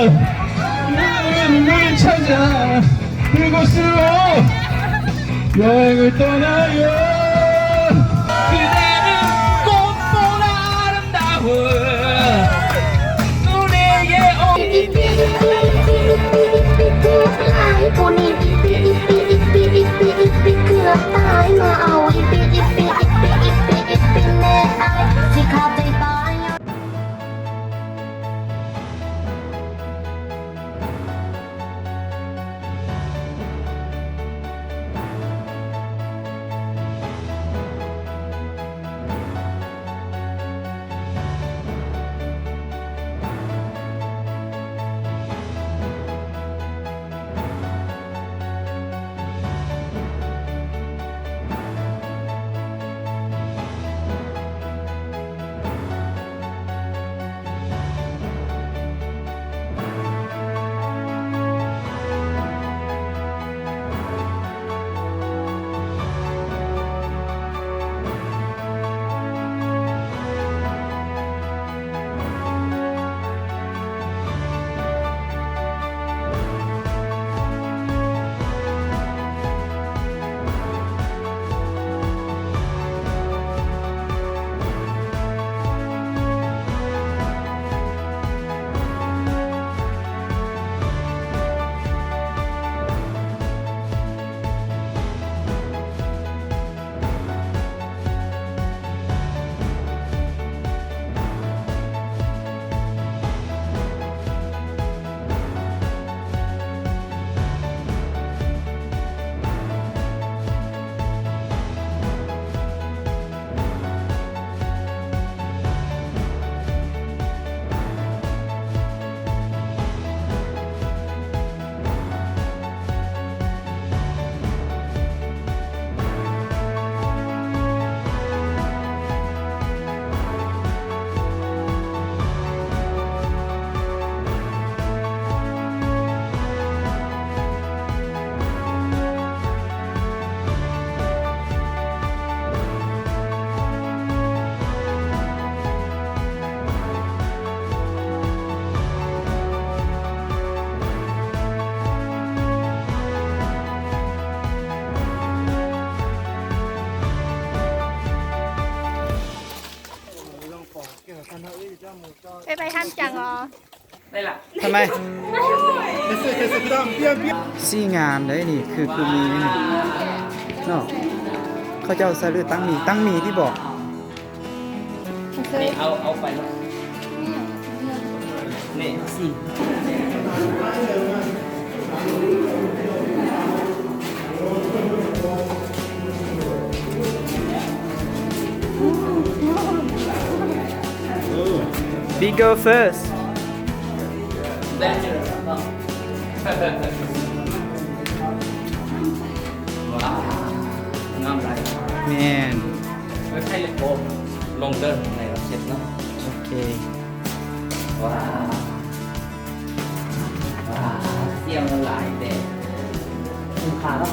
Nws tshaj zam, nws kuj xwb los, yog nws tau na yog. Peb pais thăm chàng os. Tha mai. Xij nga ntawd ni khw khw mi no. Koj coj xav lwm tab mis, tab mis tib pom. Bigger first. Man. Longer này là thiệt lắm. Ok. Wow. Wow, siêu nó lại đẹp. Không khá lắm.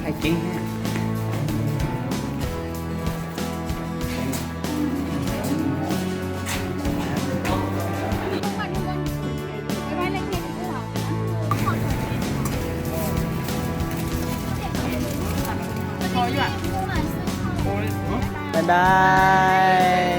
Thái chính ha. Bye bye.